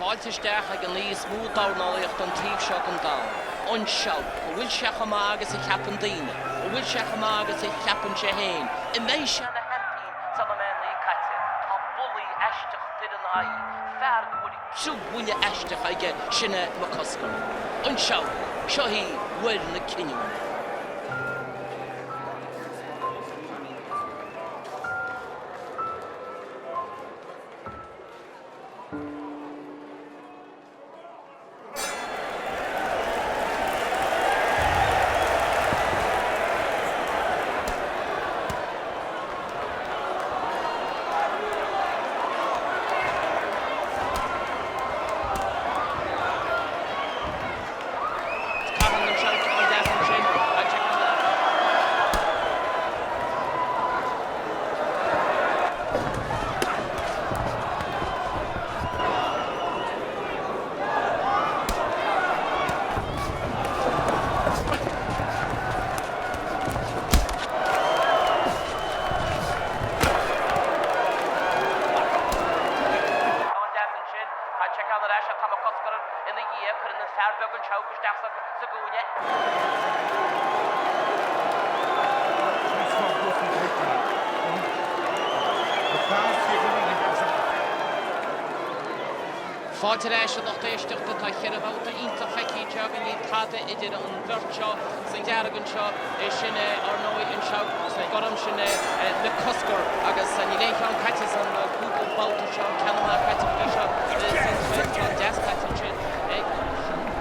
Fáilte isteach ag an aoi is mó dornálaíocht an taobh seo den domhan. An Seabhac. An bhfuil sé chomh maith agus a cheapann daoine? An bhfuil sé chomh maith agus a cheapann sé féin? An mbeidh sé ina sheaimpín sula mbeidh an oíche caite? Tá bulaí aisteach fir ina aghaidh, fear go bhfuil criogbhuille aisteach aige, sin é McCusker. An Seabhac. Seo í uair na cinniúna. Caitheann an Seabhac ceann deas ansin. Ceann deas ansin. Tá sé ceann ar ais ach tá McCusker ina dhiaidh. Cuireann an fear beag an Seabhac isteach sa gcúinne. Fáilte ar ais a lucht éisteachta, tá cheithre bhabhta iontach feicthe anseo againn, níl tada idir an bheirt seo sa dearg anseo, sin é ar ndóigh an Seabhac, sa ghorm sin é McCusker agus níl aon cheann caite san gcúpla babhta seo, ceann amach caite go dtí seo san troid, ceann deas caite ansin ag an Seabhac.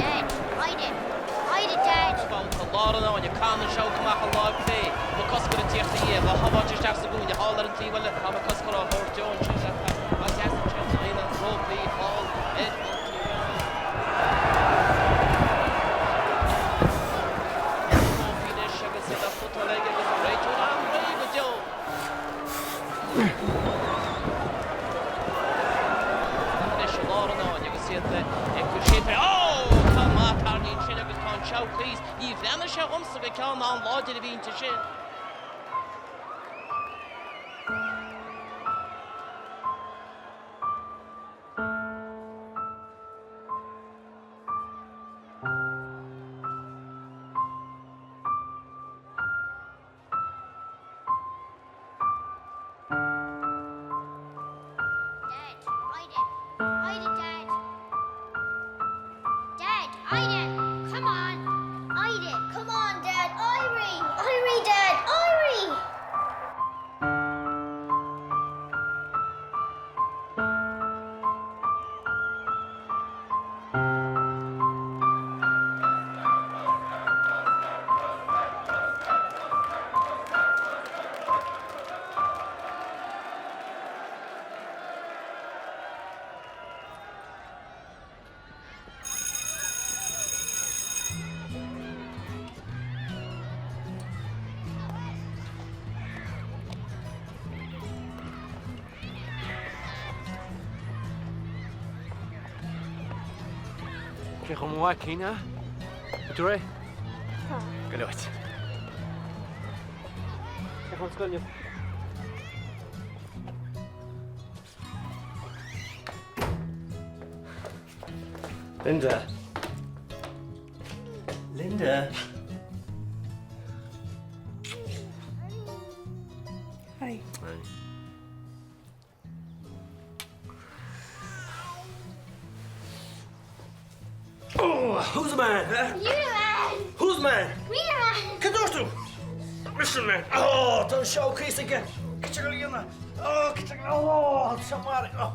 Dad, hide it. Hide it, Dad. Babhta lár an fháinne, caitheann an Seabhac amach an láimh chlé, McCusker ag tíocht ina dhiaidh, á shábháilt isteach sa gcúinne, thall ar an taobh eile, tá McCusker á thabhairt dó ansin, tá deas ansin, ar na rópaí thall ar an taobh eile. Ar na rópaí anois agus iad á spottáil aige agus an réiteoir an-réidh go deo. Anois i lár an fháinne agus iad ag cur séipéil. Ó! Ceann maith tarraingthe ansin agus tá an Seabhac thíos. Ní bhreathnaigh sé dhomsa go ceann an-láidir a bhí inti sin. Dad, hide it. Hide it, Dad. Dad, hide it. Come on. Hide it. Come on, Dad. Éirigh. Éirigh, Dad. Éirigh. Cé chomh maith cinn, a? Tú réidh? Tá. Go leor. Cé chun scoil inniu? Linda. Linda. Hi. Hi. Oh, who's the man? Huh? You're the man! Who's the man? We're the man! Cad dúirt tú? Mise an man. Oh, tá an Seabhac thíos aige. Cad é go líonadh? Oh, cad é go... Oh, tá sé marbh. Oh,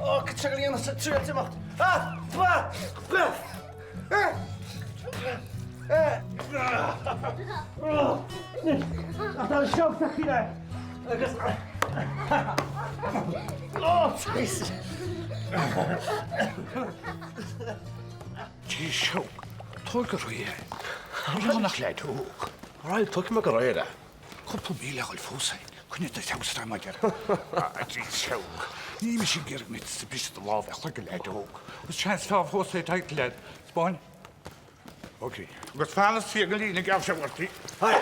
oh, cad é go líonadh sa triail imeacht. Ah, ba, ba, eh, eh, oh, Ach tá an Seabhac sa chíle. Agus... Oh, Jesus. Gee, Seabhac, tóig go réidh é. Rá nach leid óg. Alright, tógfaidh mé go réidh é. Cúpla míle a dhul fós é. Coinnigh do feabhas ar maidin. A Gee, Seabhac, ní mise ag iarraidh mé sa bhriseadh do lámh a chloig a leaid óg. Is seans fearr fós é title leaid. Spáin. Ok. Agus fan is fiú go líne geall sé uirthi. Hi.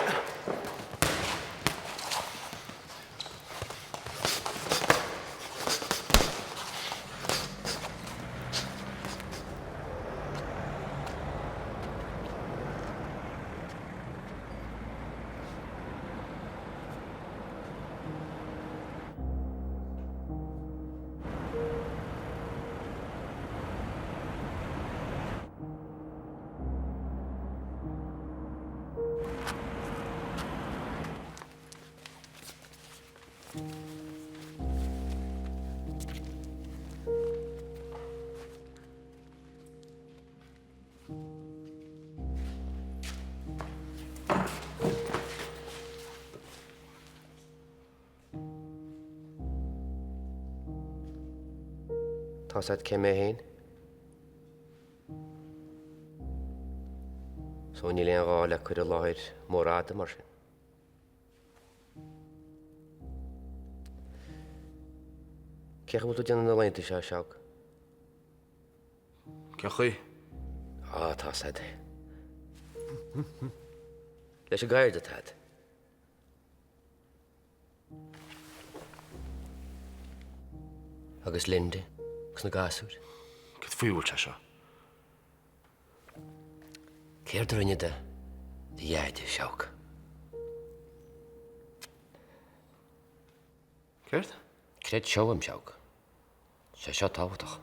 Tá's a'd cé mé féin? So níl aon ghá le cur i láthair mór fhada mar sin. Cén chaoi a bhfuil tú ag déanamh na laethanta seo, a Sheabhac? Cén chaoi? Á, tá's a'd. Leis an gcairde atá a'd. Agus Linda, agus na gasúir. Cad faoi a bhfuil sé seo? Céard a rinne do Dhaid, a Sheabhac? Céard? Creid seo uaim, Seabhac. Sé seo tábhachtach.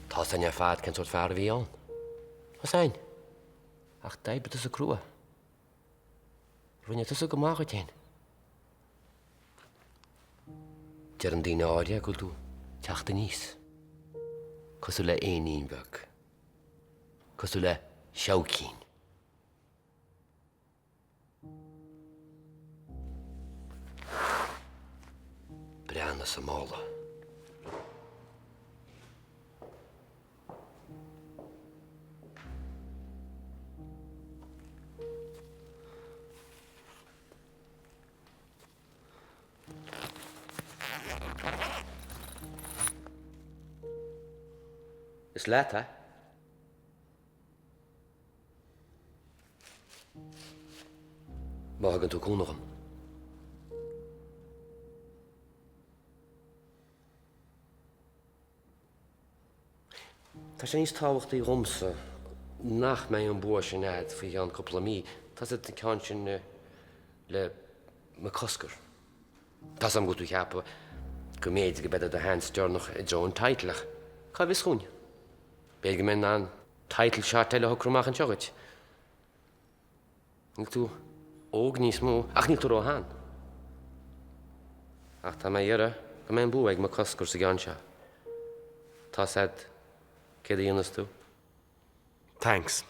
Tá's a'inn ar fad cén sórt fear a bhí ann. Tá's a'inn. Ach d'oibrigh tusa crua. Rinne tusa go maith dhuit fhéin. Deireann daoine áirithe go bhfuil tú teacht aníos. Cosúil le éinín beag. Cosúil le seabhaicín. Breathnaigh sa mála. Is leat é. Má thugann tú cúnamh dhom. Tá sé níos tábhachtaí dhomsa nach mbeidh an bua sin a'd faoi cheann cúpla mí. Tá's a'd an ceann sin le McCusker. Tá's a'm go bhfuil tú ag ceapadh go mb'fhéidir go b'é do sheans deireanach i dtreo an title ach cá bhfios dhúinn? B'fhéidir go mbeidh in ann title shot eile a shocrú amach anseo dhuit. Níl tú óg níos mó, ach níl tú róshean. Ach tá mé ag iarraidh go mbeidh an bua ag McCusker sa gceann seo. Tá's a'd céard a dhéanfas tú? Thanks.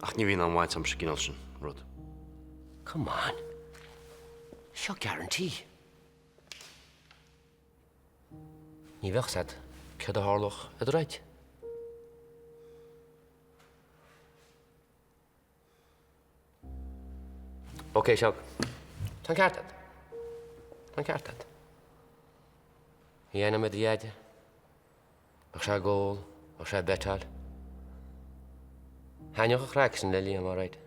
Ach ní bhíonn aon bhaint a'm sa gcineál sin rud. Come on. Seo guarantee. Ní bheadh 's a'd céard a tharlódh i do throid. Ok, Seabhac. Tá an ceart agat. Tá an ceart agat. Bhí ainm ar do dheaide. Bheadh sé ag ól, bheadh sé ag beiteáil. Thaitneodh an chraic sin le Liam, alright.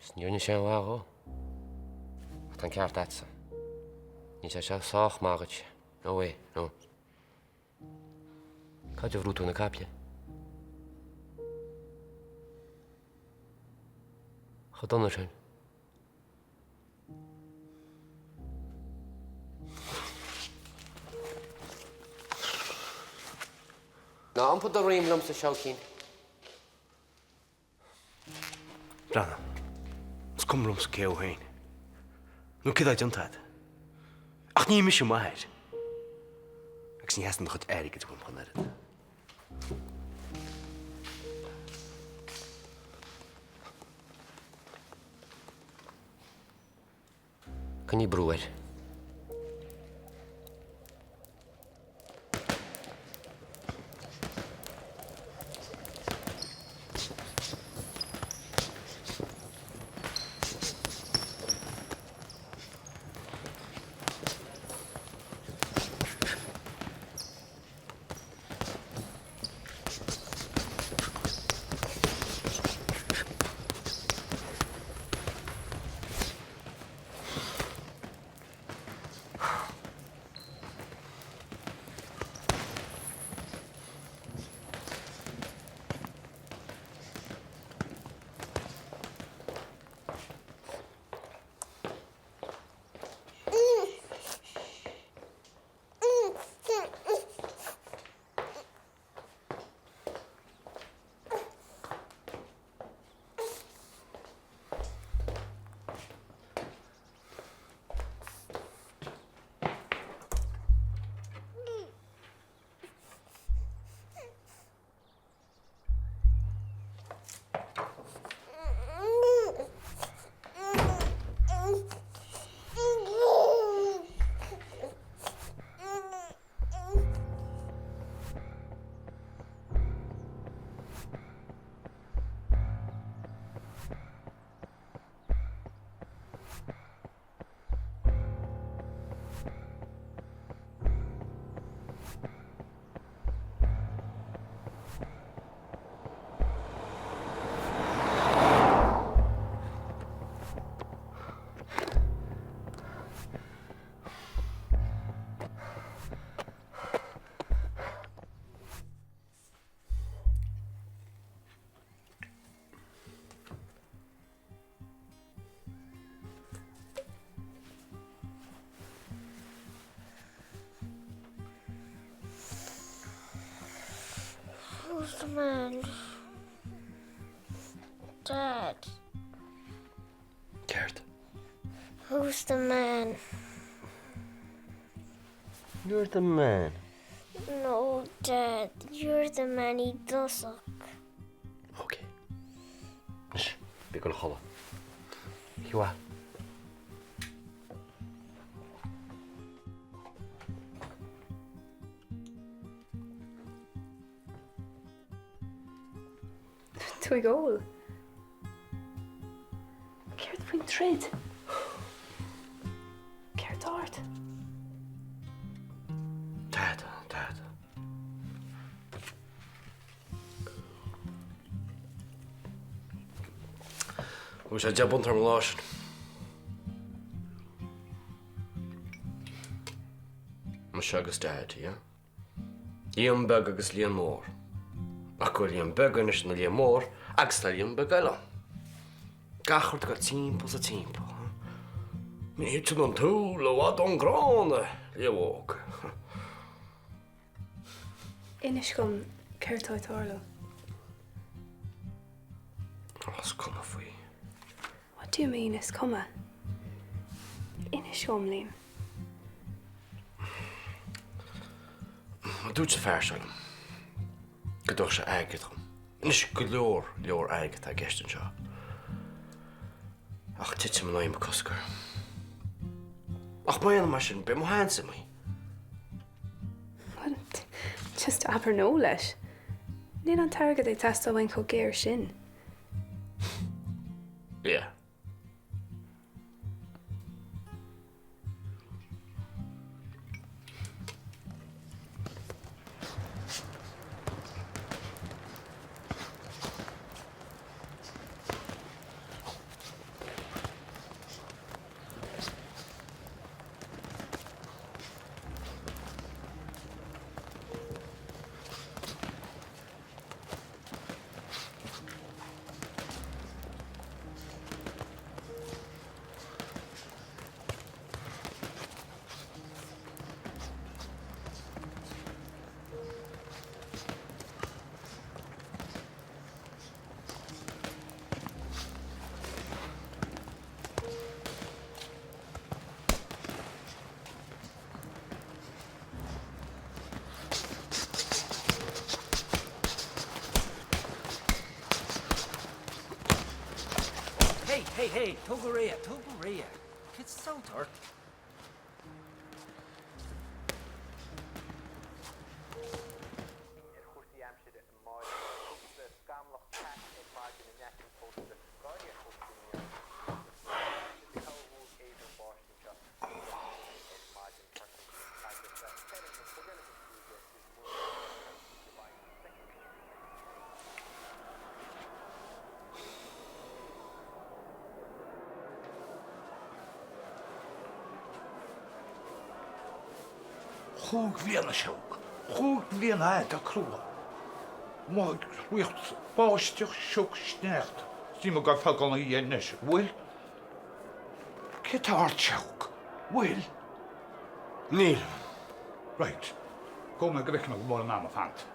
Is ní rinne sé aon mhaith dhó. Ach tá an ceart a'dsa. Níl sé seo sách maith dhuit. No way, no. Cá fhad a bhrúigh tú na caiple? Chomh dona sin. Ná iompaigh do dhroim liomsa, Seabhaicín. Breathnaigh, is cuma liomsa cé thú féin, nó céard atá déanta agat. Ach ní mise m'athair. Agus ní theastaíonn do chuid airgid uaim ach an oiread. Coinnigh brú air. Who's the man? Dad. Céard? Who's the man? You're the man. No, Dad, you're the man i dtosach. Ok. Anois, bí ag dul a chodladh. Oíche mhaith. Tú ag ól? Céard faoin troid? Céard tá ort? Tada, tada. Bhí sé 10 bpunt orm an lá sin. Mise agus Dad, yeah? Liam beag agus Liam mór. Ach go bhfuil Liam beag anois ina Liam mór agus tá Liam beag eile ann. Gach rud ag dul timpeall sa timpeall. Ní thiteann an t-úll i bhfad ón gcrann, a Liam óg. Inis dom céard tá ag tarlú. Is cuma faoi. What do you mean, is cuma? Inis dom, Liam. Dúirt an fear seo liom go dtabharfadh sé airgead dhom. Anois go leor, leor airgid atá i gceist anseo. Ach titim in aghaidh mo coscar. Ach má dhéanaim mar sin, beidh mo sheans imithe. Well, just abair no leis. Níl an t-airgead ag teastáil uainn chomh géar sin. Yeah. Hey, hey, hey, tóg go réidh, tóg go réidh. Cad tá ort? ar chúrsaí aimsire amáireach. Cúpla scamallach tais ar maidin in aice an chósta, garraithe cósta in iarthar na tíre. Is é togha mhór éadrom báistí anseo ar maidin freisin agus feirm na cuid eile den chúige is mó i bhfeidhm soicindí. Chúig bhliana sióg. Chúig bhliana fhada crua. Amuigh ag rith báisteach, sioc, sneachta. Is níl mé ag goil fágáil ina dhiaidh anois. Bhfuil? Céard tá ort, sióg? Bhfuil? Níl. Right. Gabhfaidh mé go bhfeicfidh mé go mórán ama fanta.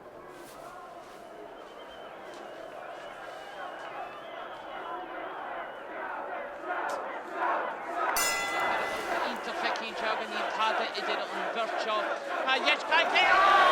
Iontach feicthe anseo againn, níl tada idir an bheirt seo. Tá dheis caillte! Ó!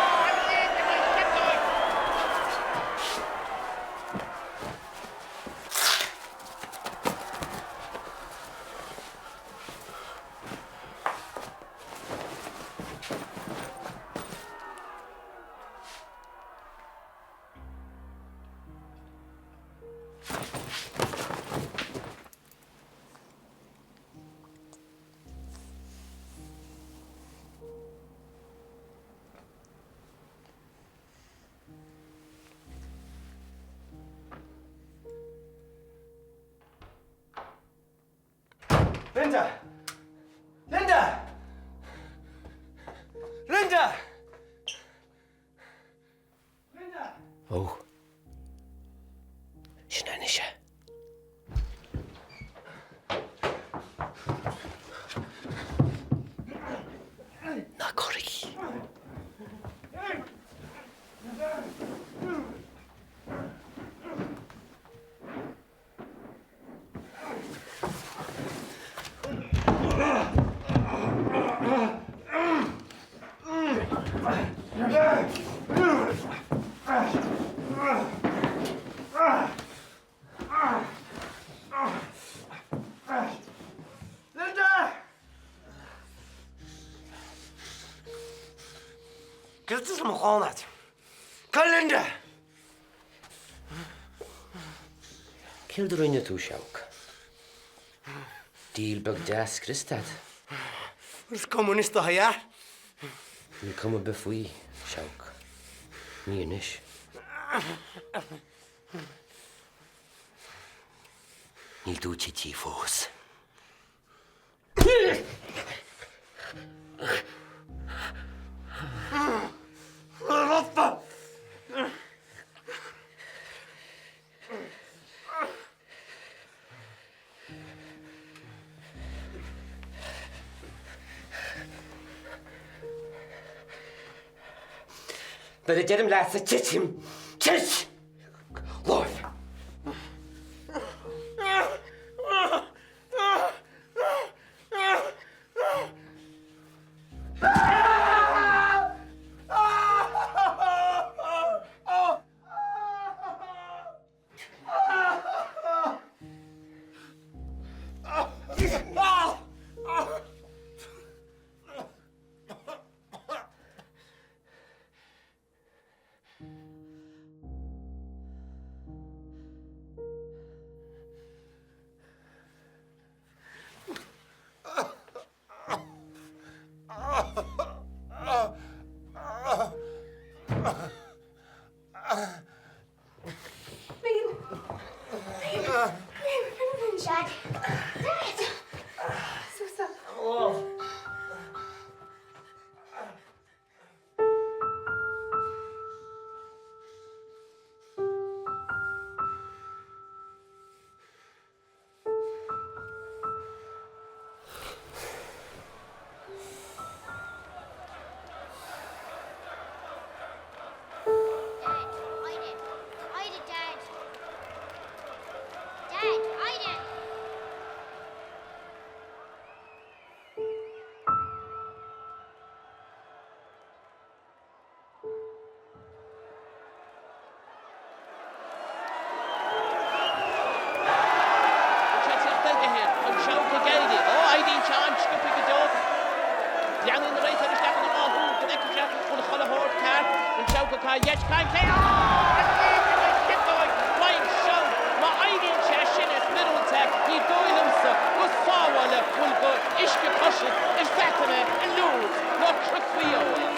Linda! Linda! Linda! Ó. Sin é anois é. Ná corraigh. Linda! Cad is mo chónat? Cá Linda! Céard a rinne tú, Seabhac? Díl beag deas scriosta agat. Is cuma anois do a Níl cuma ar bith faoi, Seabhac. Ní anois. Níl tú tite fós. Nuair a deirim leatsa titim, tit! Láimh! Dad! Dad! Suas. Dad, éirigh. Éirigh, Dad. Dad, éirigh. Bhfuil sé ag teacht aige féin chun Seabhac ag éirí? Ó, éiríonn sé an-sciobtha go deo. Breathnaíonn an réiteoir isteach ina dhá shúil go bhfeicfidh sé an chuile shórt ceart. An Seabhac atá i gceist. Caithfidh sé. Ó! Is féidir le ciotóig roinnt seabhac. Má éiríonn sé sin is míorúilt é. Ní dóigh liomsa go sábháile bhfuil go uisce coise i Fatima, i Lourdes nó Cnoc Mhaigh Eo é.